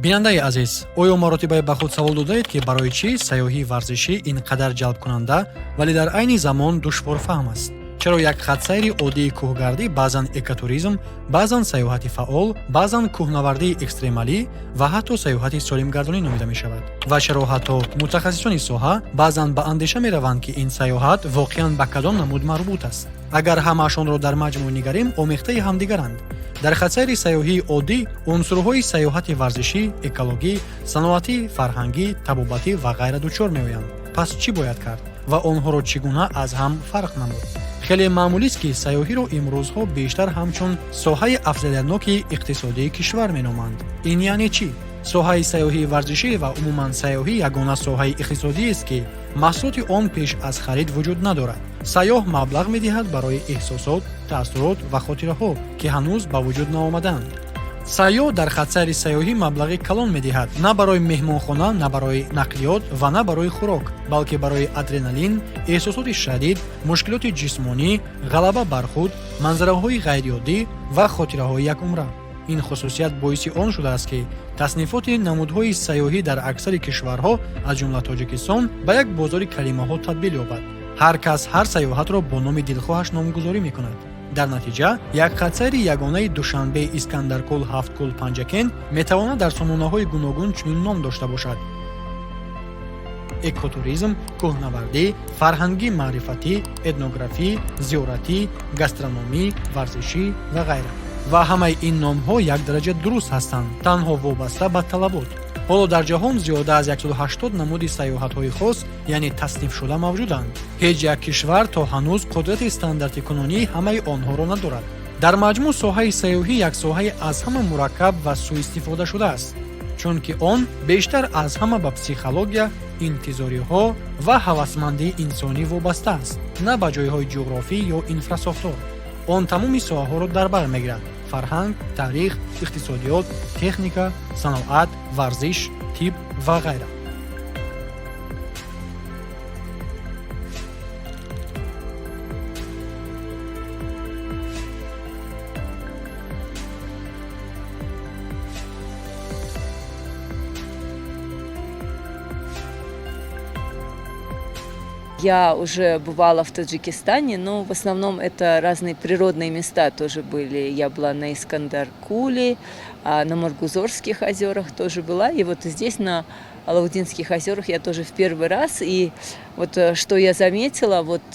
Бинандаи азиз, оё маротибае ба худ савол додаед, ки барои чӣ сайёҳии варзишӣ ин қадар ҷалбкунанда, вале дар айни замон душворфаҳм аст? Чаро як хатсайри оддии кӯҳгардӣ баъзан экотуризм, баъзан сайёҳати фаъол, баъзан кӯҳнавардии экстремалӣ ва ҳатто сайёҳати солимгардонӣ номида мешавад? Ва чаро ҳатто мутахассисони соҳа баъзан ба андеша мераванд, ки ин сайёҳат воқеан ба кадом намуд марбут аст? Агар ҳамаашонро дар маҷмӯъ нигарем, омехтаи ҳамдигаранд. Дар хатсайри сайёҳии оддӣ унсурҳои сайёҳати варзишӣ, экологӣ, саноатӣ, фарҳангӣ, табобатӣ ва ғайра дучор меоянд. Пас чӣ бояд кард ва онҳоро чӣ гуна аз ҳам фарқ намуд? Хеле маъмулист, ки сайёҳиро имрӯзҳо бештар ҳамчун соҳаи афзалиятноки иқтисодии кишвар меноманд. Ин яъне чӣ? Соҳаи сайёҳии варзишӣ ва умуман сайёҳӣ ягона соҳаи иқтисодиест, ки маҳсулоти он пеш аз харид вуҷуд надорад. Сайёҳ маблағ медиҳад барои эҳсосот, таассурот ва хотираҳо, ки ҳанӯз ба вуҷуд наомадаанд. Сайёҳ дар хатсайри сайёҳӣ маблағи калон медиҳад на барои меҳмонхона, на барои нақлиёт ва на барои хӯрок, балки барои адреналин, эҳсосоти шадид, мушкилоти ҷисмонӣ, ғалаба бар худ, манзараҳои ғайриоддӣ ва хотираҳои якумра. Ин хусусият боиси он шудааст, ки таснифоти намудҳои сайёҳӣ дар аксари кишварҳо, аз ҷумла Тоҷикистон, ба як бозори калимаҳо табдил ёбад. Ҳар кас ҳар сайёҳатро бо номи дилхоҳаш номгузорӣ мекунад. Дар натиҷа як хатсайри ягонаи Душанбе, Искандаркӯл, Ҳафткӯл, Панҷакент метавонад дар сомонаҳои гуногун чунин ном дошта бошад: экотуризм, кӯҳнавардӣ, фарҳангӣ маърифатӣ, этнографӣ, зиёратӣ, гастрономӣ, варзишӣ ва ғайра. Ва ҳамаи ин номҳо як дараҷа дуруст ҳастанд, танҳо вобаста ба талабот. Ҳоло дар ҷаҳон зиёда аз 180 намуди сайёҳатҳои хос, яъне таснифшуда, мавҷуданд. Ҳеҷ як кишвар то ҳанӯз қудрати стандартикунонии ҳамаи онҳоро надорад. Дар маҷмӯъ, соҳаи сайёҳӣ як соҳаи аз ҳама мураккаб ва сӯистифода шудааст, чунки он бештар аз ҳама ба психология, интизориҳо ва ҳавасмандии инсонӣ вобаста аст, на ба ҷойҳои ҷуғрофӣ ё инфрасохтор. Он тамоми соҳаҳоро дар бар мегирад: фарҳанг, таърих, иқтисодиёт, техника, саноат, варзиш, тиб ва ғайра. Я уже бывала в Таджикистане, но в основном это разные природные места тоже были. Я была на Искандар-Куле, на Маргузорских озерах тоже была. И вот здесь, на Алаудинских озерах, я тоже в первый раз. И вот что я заметила, вот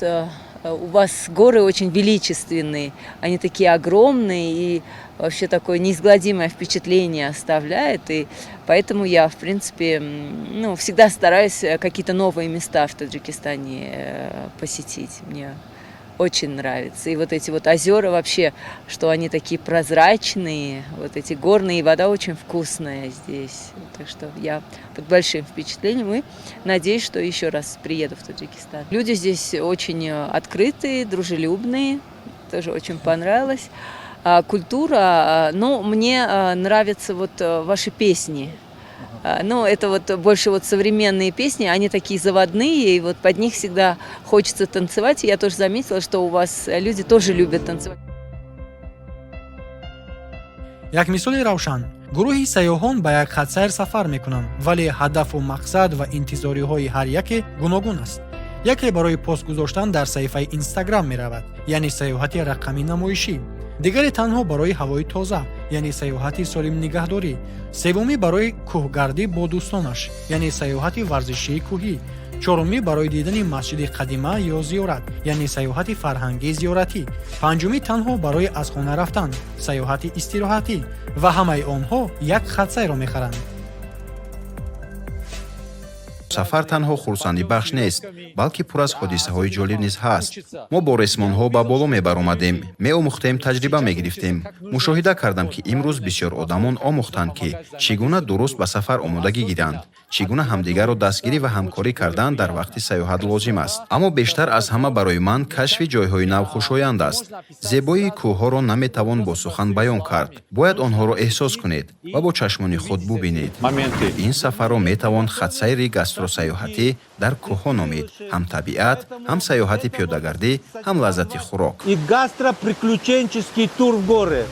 у вас горы очень величественные, они такие огромные и вообще такое неизгладимое впечатление оставляет. И поэтому я, в принципе, ну, всегда стараюсь какие-то новые места в Таджикистане посетить. Мне очень нравится. И вот эти вот озера вообще, что они такие прозрачные, вот эти горные, и вода очень вкусная здесь. Так что я под большим впечатлением и надеюсь, что еще раз приеду в Таджикистан. Люди здесь очень открытые, дружелюбные, тоже очень понравилось. А культура, ну, мне нравятся вот ваши песни. Ну, это вот больше вот современные песни, они такие заводные, и вот под них всегда хочется танцевать. И я тоже заметила, что у вас люди тоже любят танцевать. Як мисоли равшан: гурӯҳи сайёҳон ба як хатсайр сафар мекунанд, вале ҳадафу мақсад ва интизориҳои ҳар яке гуногун аст. Яке барои пост гузоштан дар саҳифаи Инстаграм меравад, яъне сайёҳати рақами намоишӣ, дигаре танҳо барои ҳавои тоза, яъне сайёҳати солимнигаҳдорӣ, севумӣ барои кӯҳгардӣ бо дӯстонаш, яъне сайёҳати варзишии кӯҳӣ, чорумӣ барои дидани масҷиди қадима ё зиёрат, яъне сайёҳати фарҳангии зиёратӣ, панҷумӣ танҳо барои аз хона рафтан, сайёҳати истироҳатӣ. Ва ҳамаи онҳо як хатсайрро мехаранд. Сафар танҳо хурсандибахш нест, балки пур аз ҳодисаҳои ҷолиб низ ҳаст. Мо бо ресмонҳо ба боло мебаромадем, меомӯхтем, таҷриба мегирифтем. Мушоҳида кардам, ки имрӯз бисёр одамон омӯхтанд, ки чӣ гуна дуруст ба сафар омодагӣ гиранд, чӣ гуна ҳамдигарро дастгирӣ ва ҳамкорӣ кардан дар вақти саёҳат лозим аст. Аммо бештар аз ҳама барои ман кашфи ҷойҳои нав хушоянд аст. Зебоии кӯҳҳоро наметавон бо сухан баён кард, бояд онҳоро эҳсос кунед ва бо чашмони худ бубинед. Ин сафарро метавон хатсайри гастросаёҳатӣ дар кӯҳҳо номид: ҳам табиат, ҳам саёҳати пиёдагардӣ, ҳам лаззати хӯрок. И гастроприключенческий тур в горы.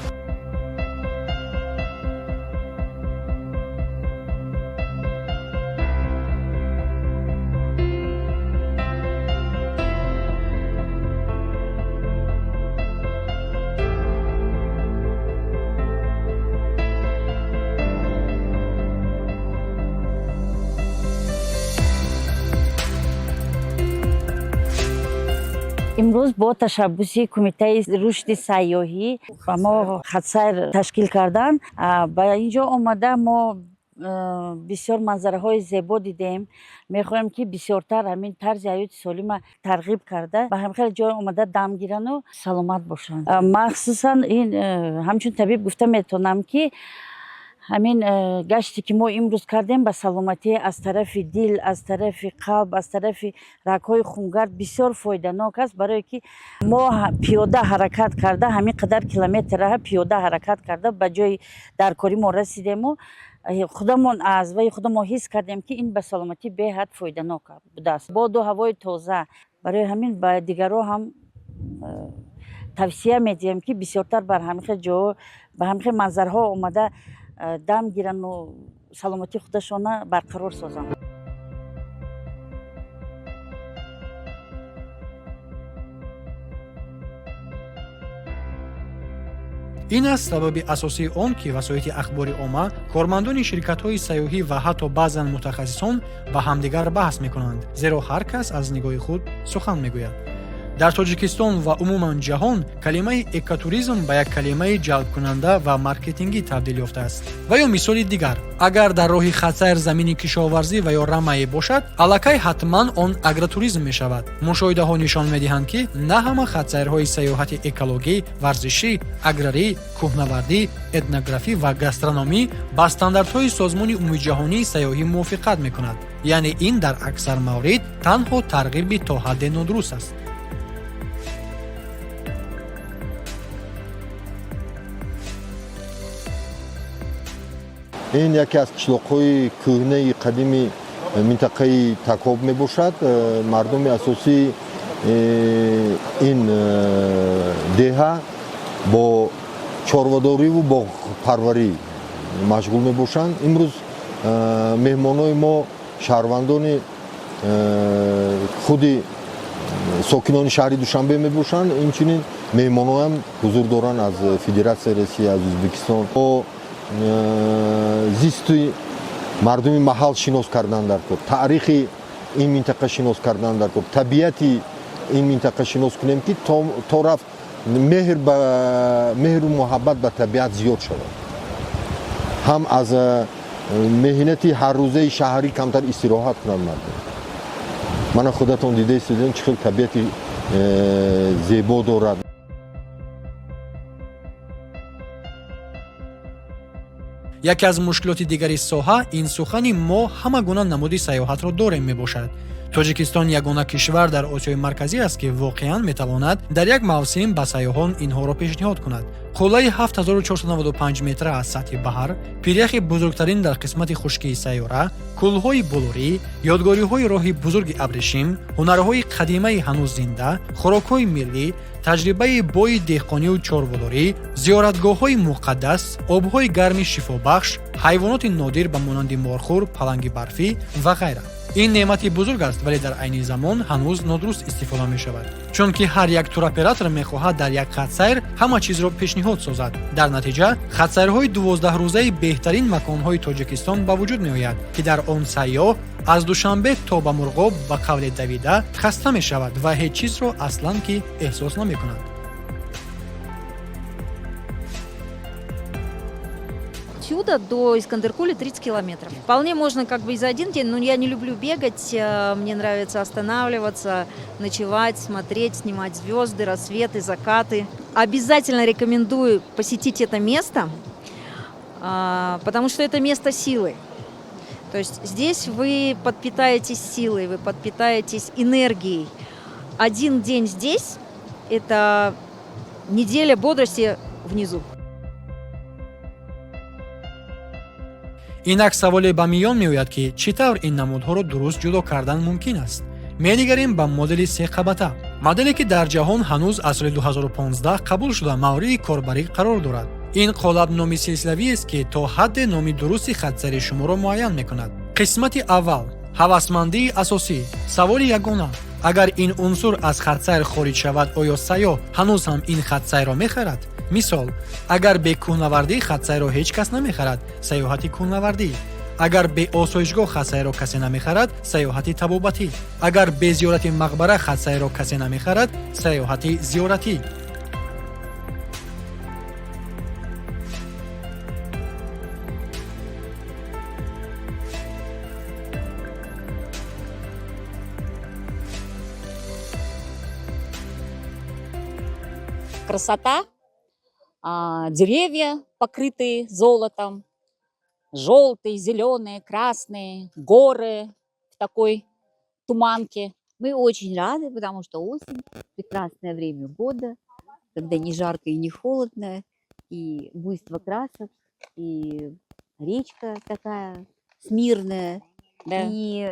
Имрӯз бо ташаббуси Кумитаи рушди сайёҳӣ ба мо хатсайр ташкил карданд. Ба ин ҷо омада мо бисёр манзараҳои зебо дидем. Мехоҳем, ки бисёртар ҳамин тарзи ҳаёти солима тарғиб карда, ба ҳамин хел ҷой омада дам гирану саломат бошанд. Махсусан ин ҳамчун табиб гуфта метавонам, ки ҳамин гаште, ки мо имрӯз кардем, ба саломатӣ аз тарафи дил, аз тарафи қалб, аз тарафи рагҳои хунгард бисёр фоиданок аст, барое ки мо пиёда ҳаракат карда, ҳамин қадар километрра пиёда ҳаракат карда, ба ҷои даркорӣ мо расидему худамон аз ваи худамон ҳис кардем, ки ин ба саломатӣ беҳад фоиданок будааст. Боду ҳавои тоза. Барои ҳамин ба дигарҳо ҳам тавсия медиҳем, ки бисёртар бар ҳамин хел ҷоҳо, ба ҳамин хел манзарҳо омада, дам гирану саломатии худашона барқарор созанд. Ин аст сабаби асосии он, ки васоити ахбори омма, кормандони ширкатҳои сайёҳӣ ва ҳатто баъзан мутахассисон ба ҳамдигар баҳс мекунанд, зеро ҳар кас аз нигоҳи худ сухан мегӯяд. Дар Тоҷикистон ва умуман ҷаҳон калимаи экотуризм ба як калимаи ҷалбкунанда ва маркетингӣ табдил ёфтааст. Ва ё мисоли дигар: агар дар роҳи хатсайр замини кишоварзӣ ва ё рамае бошад, аллакай ҳатман он агротуризм мешавад. Мушоҳидаҳо нишон медиҳанд, ки на ҳама хатсайрҳои сайёҳати экологӣ, варзишӣ, аграрӣ, кӯҳнавардӣ, этнографӣ ва гастрономӣ ба стандартҳои Созмони умумиҷаҳонии сайёҳӣ мувофиқат мекунад. Яъне ин дар аксар маврид танҳо тарғиби то ҳадде нодуруст аст. Ин яке аз қишлоқҳои кӯҳнаи қадими минтақаи Такоб мебошад. Мардуми асосии ин деҳа бо чорвадориву боғпарварӣ машғул мебошанд. Имрӯз меҳмонҳои мо шаҳрвандони худи сокинони шаҳри Душанбе мебошанд. Инчунин меҳмонҳоям ҳузур доранд аз Федератсияи Россия, аз Ӯзбекистон. Бо зисти мардуми маҳал шинос кардан дар кор, таърихи ин минтақа шинос кардан дар кор, табиати ин минтақа шинос кунем, ки то рафт меҳр ба меҳру муҳаббат ба табиат зиёд шавад, ҳам аз меҳнати ҳаррӯзаи шаҳрӣ камтар истироҳат кунанд мардум. Мана, худатон дида истодем, чӣ хел табиати зебо дорад. Яке аз мушкилоти дигари соҳа ин сухани «мо ҳама гуна намуди сайёҳатро дорем» мебошад. Тоҷикистон ягона кишвар дар Осиёи Марказӣ аст, ки воқеан метавонад дар як мавсим ба сайёҳон инҳоро пешниҳод кунад: қуллаи 7495 метра аз сатҳи баҳр, пиряхи бузургтарин дар қисмати хушкии сайёра, кӯлҳои булурӣ, ёдгориҳои роҳи бузурги абрешим, ҳунарҳои қадимаи ҳанӯз зинда, хӯрокҳои миллӣ, таҷрибаи бои деҳқонию чорводорӣ, зиёратгоҳҳои муқаддас, обҳои гарми шифобахш, ҳайвоноти нодир ба монанди морхӯр, паланги барфӣ ва ғайра. Ин неъмати бузург аст, вале дар айни замон ҳанӯз нодуруст истифода мешавад, чунки ҳар як туроператор мехоҳад дар як хатсайр ҳама чизро пешниҳод созад. Дар натиҷа хатсайрҳои 12-рӯзаи беҳтарин маконҳои Тоҷикистон ба вуҷуд меояд, ки дар он сайёҳ аз Душанбе то ба Мурғоб ба қавле давида хаста мешавад ва ҳеҷ чизро аслан ки эҳсос намекунад. Отсюда до Искандеркуля 30 километров. Вполне можно как бы и за один день, но я не люблю бегать, мне нравится останавливаться, ночевать, смотреть, снимать звезды, рассветы, закаты. Обязательно рекомендую посетить это место, потому что это место силы. То есть здесь вы подпитаетесь силой, вы подпитаетесь энергией. Один день здесь – это неделя бодрости внизу. Инак саволе ба миён меояд, ки чӣ тавр ин намудҳоро дуруст ҷудо кардан мумкин аст? Менигарем ба модели сеқабата, моделе ки дар ҷаҳон ҳанӯз аз соли 2015 қабул шуда, мавриди корбарӣ қарор дорад. Ин қолаб номи силсилавиест, ки то ҳадде номи дурусти хатсайри шуморо муайян мекунад. Қисмати аввал: ҳавасмандии асосӣ. Саволи ягона: агар ин унсур аз хатсайр хориҷ шавад, оё сайёҳ ҳанӯз ҳам ин хатсайрро мехарад? Мисол: агар бе кӯҳнавардӣ хатсайрро ҳеҷ кас намехарад. Сайёҳати кӯҳнавардӣ. Агар бе осоишгоҳ хатсайрро касе намехарад, сайёҳати табобатӣ. Агар бе зиёрати мақбара хатсайрро касе намехарад, сайёҳати зиёратӣ. Красота, деревья, покрытые золотом, желтые, зеленые, красные, горы в такой туманке. Мы очень рады, потому что осень — прекрасное время года, когда не жарко и не холодно, и буйство красок, и речка такая смирная, и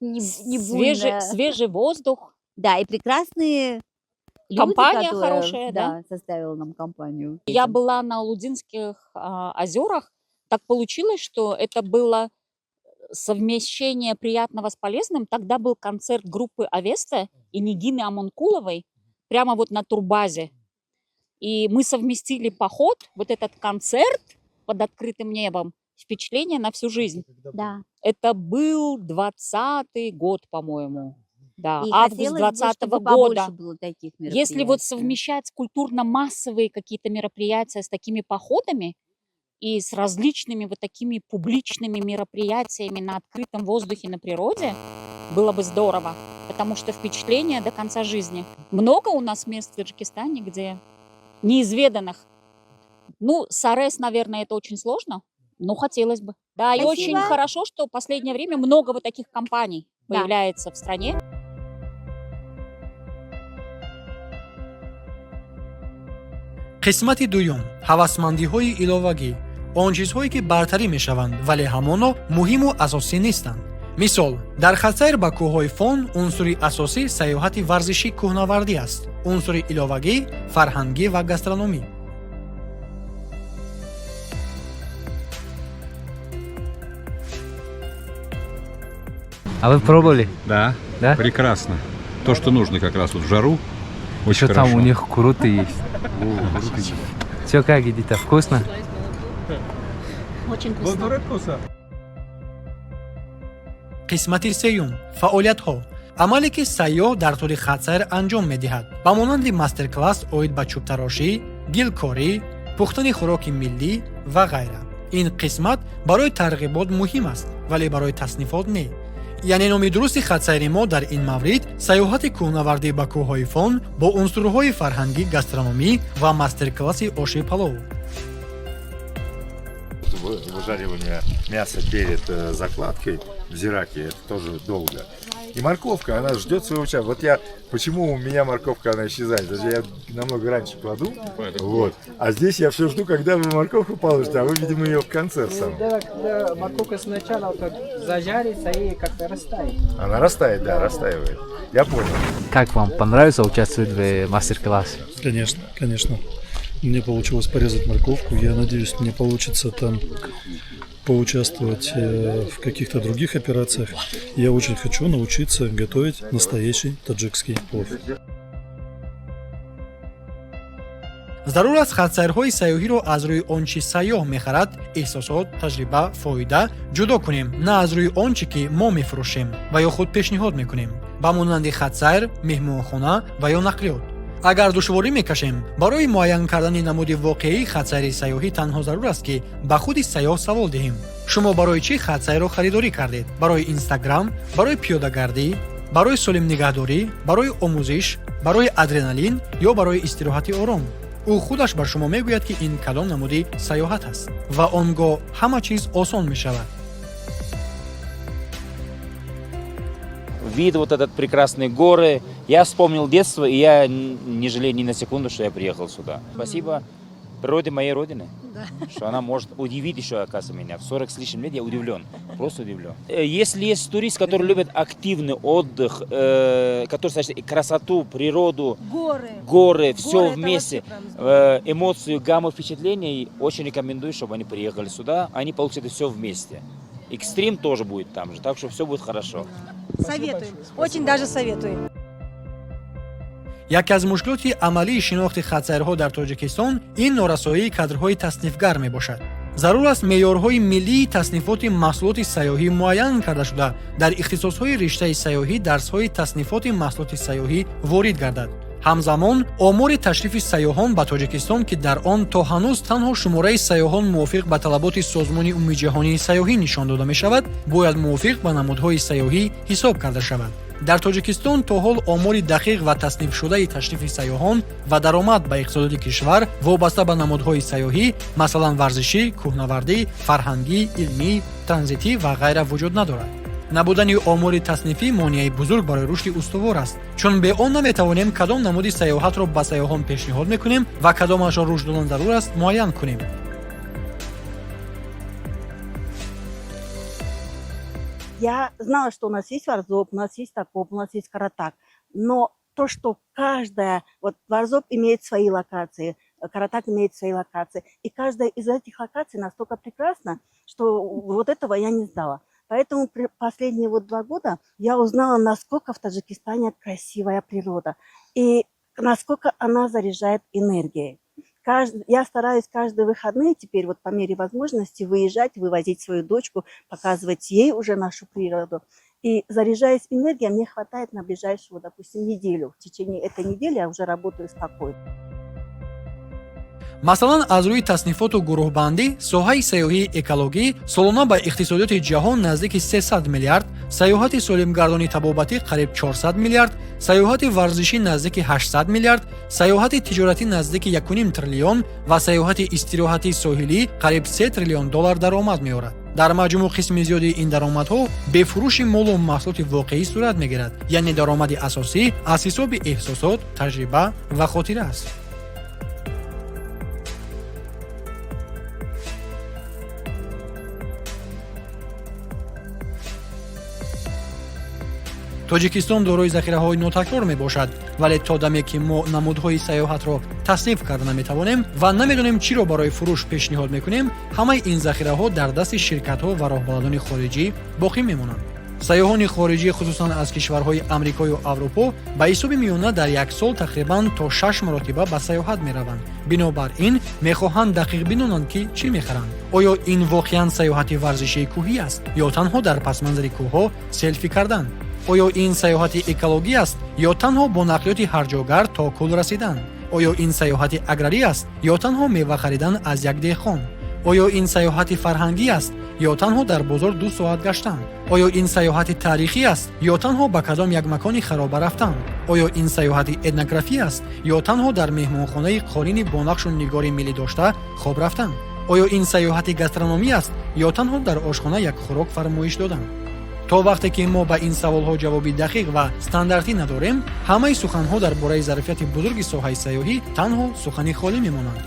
не Свежий, буйная. Свежий воздух. Да, и прекрасные люди, Компания которые, хорошая, да? Да, составила нам компанию. Я была на Алудинских озерах. Так получилось, что это было совмещение приятного с полезным. Тогда был концерт группы Авеста и Нигины Амонкуловой прямо вот на турбазе. И мы совместили поход, вот этот концерт под открытым небом, впечатление на всю жизнь. Да. Это был 20-й год, по-моему. Да, И август хотелось бы, 20 чтобы года. побольше было таких Если вот мероприятий. совмещать культурно-массовые какие-то мероприятия с такими походами и с различными вот такими публичными мероприятиями на открытом воздухе, на природе, было бы здорово, потому что впечатление до конца жизни. Много у нас мест в Таджикистане, где неизведанных. Ну, Сарез, наверное, это очень сложно, но хотелось бы. Да, и очень Спасибо. хорошо, что в последнее время много вот таких компаний появляется в стране. Қисмати дуюм: ҳавасмандиҳои иловагӣ, он чизҳое, ки бартарӣ мешаванд, вале ҳамоно муҳиму асосӣ нестанд. Мисол, дар хатсайр ба кӯҳҳои Фон унсури асосӣ сайёҳати варзишӣ кӯҳнавардӣ аст, унсури иловагӣ фарҳангӣ ва гастрономӣ. А вы пробовали? Да, Да? Прекрасно. То, что нужно как раз вот в жару. Очень Еще там хорошо. у них куруты есть. Все как, Эдита, вкусно? Очень вкусно. Қисмати сеюм: фаъолиятҳо, амале, ки сайёҳ дар тӯли хатсайр анҷом медиҳад, ба монанди мастер-класс оид ба чӯбтарошӣ, гилкорӣ, пухтани хӯроки миллӣ ва ғайра. Ин қисмат барои тарғибот муҳим аст, вале барои таснифот не. Яъне номи дурусти хатсайри мо дар ин маврид сайёҳати кӯҳнавардӣ ба кӯҳҳои Фон бо унсурҳои фарҳангӣ, гастрономӣ ва мастер-класси оши палов. Выжаривание мяса перед закладкой в зираке, это тоже долго. И морковка, она ждет своего часа. Вот я, почему у меня морковка, она исчезает? Даже я намного раньше кладу, вот. А здесь я все жду, когда вы морковку положите, а вы, видимо, ее в конце в самом. Да, морковка сначала вот так зажарится и как-то растает. Она растает, да, растаивает. Я понял. Как вам понравится участвовать в мастер-классе? Конечно, конечно. Мне получилось порезать морковку. Я надеюсь, мне получится там поучаствовать в каких-то других операциях. Я очень хочу научиться готовить настоящий таджикский плов. Зарур аст хатсайрҳои сайёҳиро аз рӯи он чи сайёҳ мехарад, эҳсосот, таҷриба, фоида, ҷудо кунем, на аз рӯи он чӣ ки мо мефурӯшем ва ё худ пешниҳод мекунем, ба монанди хатсайр, меҳмонхона ва ё нақлиёт. Агар душворӣ мекашем барои муайян кардани намуди воқеии хатсайри сайёҳӣ, танҳо зарур аст, ки ба худи сайёҳ савол диҳем: шумо барои чӣ хатсайрро харидорӣ кардед? Барои Инстаграм, барои пиёдагардӣ, барои солимнигаҳдорӣ, барои омӯзиш, барои адреналин ё барои истироҳати ором? Ӯ худаш ба шумо мегӯяд, ки ин кадом намуди сайёҳат аст, ва он гоҳ ҳама чиз осон мешавад. Вид вот этот прекрасный, горы. Я вспомнил детство, и я не жалею ни на секунду, что я приехал сюда. Спасибо природе моей родины, что она может удивить еще, оказывается, меня. В 40 с лишним лет я удивлен, просто удивлен. Если есть турист, который любит активный отдых, который сочетает красоту, природу, Горы. Горы, все Горы — это вместе, вообще прям здорово. эмоцию, гамму впечатлений, очень рекомендую, чтобы они приехали сюда, они получат это все вместе. Экстрим тоже будет там же, так что все будет хорошо. Советуем. Очень даже советуем. Яке аз мушкилоти амалии шинохти хатсайрҳо дар Тоҷикистон ин норасоии кадрҳои таснифгар мебошад. Зарур аст меъёрҳои миллии таснифоти маҳсулоти сайёҳӣ муайян карда шуда, дар ихтисосҳои риштаи сайёҳӣ дарсҳои таснифоти маҳсулоти сайёҳӣ ворид гардад. Ҳамзамон омори ташрифи сайёҳон ба Тоҷикистон, ки дар он то ҳанӯз танҳо шумораи сайёҳон мувофиқ ба талаботи Созмони умумиҷаҳонии сайёҳӣ нишон дода мешавад, бояд мувофиқ ба намудҳои сайёҳӣ ҳисоб карда шавад. Дар Тоҷикистон то ҳол омори дақиқ ва таснифшудаи ташрифи сайёҳон ва даромад ба иқтисодиёти кишвар вобаста ба намудҳои сайёҳӣ, масалан варзишӣ, кӯҳнавардӣ, фарҳангӣ, илмӣ, транзитӣ ва ғайра вуҷуд надорад. Набудани омори таснифӣ монеаи бузург барои рушди устувор аст, чун бе он наметавонем кадом намуди сайёҳатро ба сайёҳон пешниҳод мекунем ва кадомашро рушд додан зарур аст муайян кунем. Я знала, что у нас есть Варзоб, у нас есть Такоб, у нас есть Каратак, но то, что каждая, вот Варзоб имеет свои локации, Каратак имеет свои локации, и каждая из этих локаций настолько прекрасна, что вот этого я не знала. Поэтому последние вот 2 года я узнала, насколько в Таджикистане красивая природа и насколько она заряжает энергией. Я стараюсь каждые выходные теперь вот по мере возможности выезжать, вывозить свою дочку, показывать ей уже нашу природу. И, заряжаясь энергией, мне хватает на ближайшую, допустим, неделю. В течение этой недели я уже работаю спокойно. Масалан, аз рӯи таснифоту гурӯҳбандӣ соҳаи сайёҳии экологӣ солона ба иқтисодиёти ҷаҳон наздики 300 миллиард, сайёҳати солимгардонӣ табобатӣ қариб 400 миллиард, сайёҳати варзишӣ наздики 800 миллиард, сайёҳати тиҷоратӣ наздики 1,5 триллион ва сайёҳати истироҳатии соҳилӣ қариб 3 триллион доллар даромад меорад. Дар маҷмӯъ қисми зиёди ин даромадҳо бе фурӯши молу маҳсулоти воқеӣ сурат мегирад, яъне даромади асосӣ аз ҳисоби эҳсосот, таҷриба ва хотира аст. Тоҷикистон дорои захираҳои нотакрор мебошад, вале то даме ки мо намудҳои сайёҳатро тасниф карда наметавонем ва намедонем чиро барои фурӯш пешниҳод мекунем, ҳамаи ин захираҳо дар дасти ширкатҳо ва роҳбаладони хориҷӣ боқӣ мемонанд. Сайёҳони хориҷӣ, хусусан аз кишварҳои Амрикою Аврупо, ба ҳисоби миёна дар як сол тақрибан то шаш маротиба ба сайёҳат мераванд. Бинобар ин мехоҳанд дақиқ бидонанд, ки чӣ мехаранд. Оё ин воқеан сайёҳати варзишии кӯҳӣ аст ё танҳо дар пасманзари кӯҳҳо селфи кардан? Оё ин сайёҳати экологӣ аст ё танҳо бо нақлиёти ҳарҷогард то кӯл расидан? Оё ин сайёҳати аграрӣ аст ё танҳо мева харидан аз як деҳқон? Оё ин сайёҳати фарҳангӣ аст ё танҳо дар бозор 2 соат гаштан? Оё ин сайёҳати таърихӣ аст ё танҳо ба кадом як макони хароба рафтан? Оё ин сайёҳати этнографӣ аст ё танҳо дар меҳмонхонаи қолини бо нақшу нигори миллӣ дошта хоб рафтан? Оё ин сайёҳати гастрономӣ аст ё танҳо дар ошхона як хӯрок фармоиш додан? То вақте ки мо ба ин саволҳо ҷавоби дақиқ ва стандартӣ надорем, ҳамаи суханҳо дар бораи зарфияти бузурги соҳаи сайёҳӣ танҳо сухани холӣ мемонанд.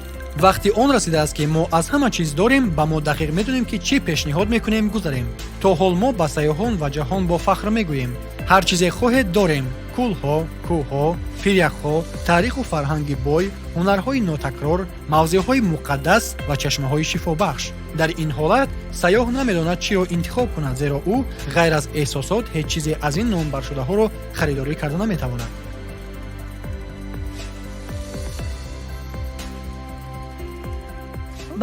Вақти он расидааст, ки мо аз ҳама чиз дорем ба мо дақиқ медонем, ки чӣ пешниҳод мекунем, гузарем. То ҳол мо ба сайёҳон ва ҷаҳон бо фахр мегӯем: ҳар чизе хоҳед, дорем: кӯлҳо, кӯҳҳо, пиряхҳо, таъриху фарҳанги бой, ҳунарҳои нотакрор, мавзеъҳои муқаддас ва чашмаҳои шифобахш. Дар ин ҳолат сайёҳ намедонад, чиро интихоб кунад, зеро ӯ ғайр аз эҳсосот ҳеҷ чизе аз ин номбаршудаҳоро харидорӣ карда наметавонад.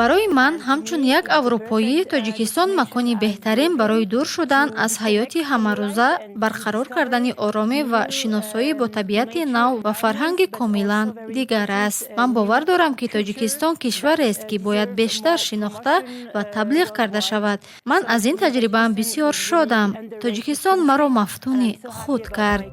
Барои ман, ҳамчун як аврупоӣ, Тоҷикистон макони беҳтарин барои дур шудан аз ҳаёти ҳамарӯза, барқарор кардани оромӣ ва шиносоӣ бо табиати нав ва фарҳанги комилан дигар аст. Ман бовар дорам, ки Тоҷикистон кишварест, ки бояд бештар шинохта ва таблиғ карда шавад. Ман аз ин таҷрибаам бисёр шодам. Тоҷикистон маро мафтуни худ кард.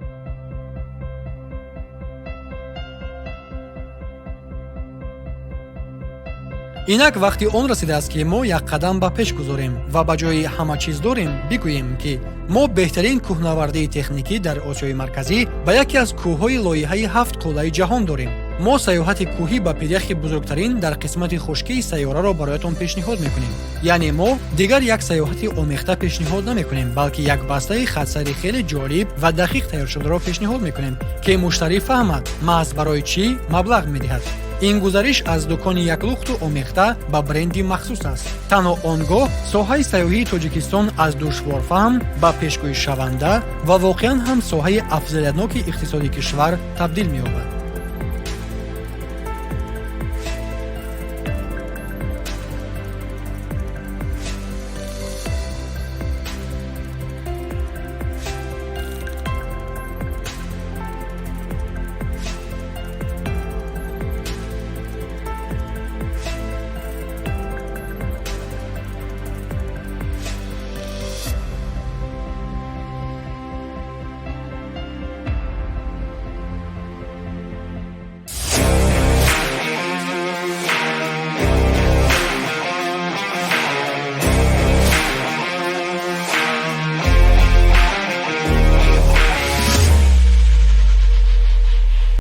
Инак вақти он расидааст, ки мо як қадам ба пеш гузорем ва ба ҷои ҳама чиз дорем бигӯем, ки мо беҳтарин кӯҳнавардии техникӣ дар Осиёи Марказӣ ба яке аз кӯҳҳои лоиҳаи ҳафт қуллаи ҷаҳон дорем. Мо сайёҳати кӯҳӣ ба пиряхи бузургтарин дар қисмати хушкии сайёраро бароятон пешниҳод мекунем. Яъне мо дигар як сайёҳати омехта пешниҳод намекунем, балки як бастаи хатсайри хеле ҷолиб ва дақиқ тайёршударо пешниҳод мекунем, ки муштарӣ фаҳмад, маҳз барои чӣ маблағ медиҳад. Ин гузариш аз дукони яклухту омехта ба бренди махсус аст. Танҳо он гоҳ соҳаи сайёҳии Тоҷикистон аз душворфаҳм ба пешгӯишаванда ва воқеан ҳам соҳаи афзалиятноки иқтисоди кишвар табдил меёбад.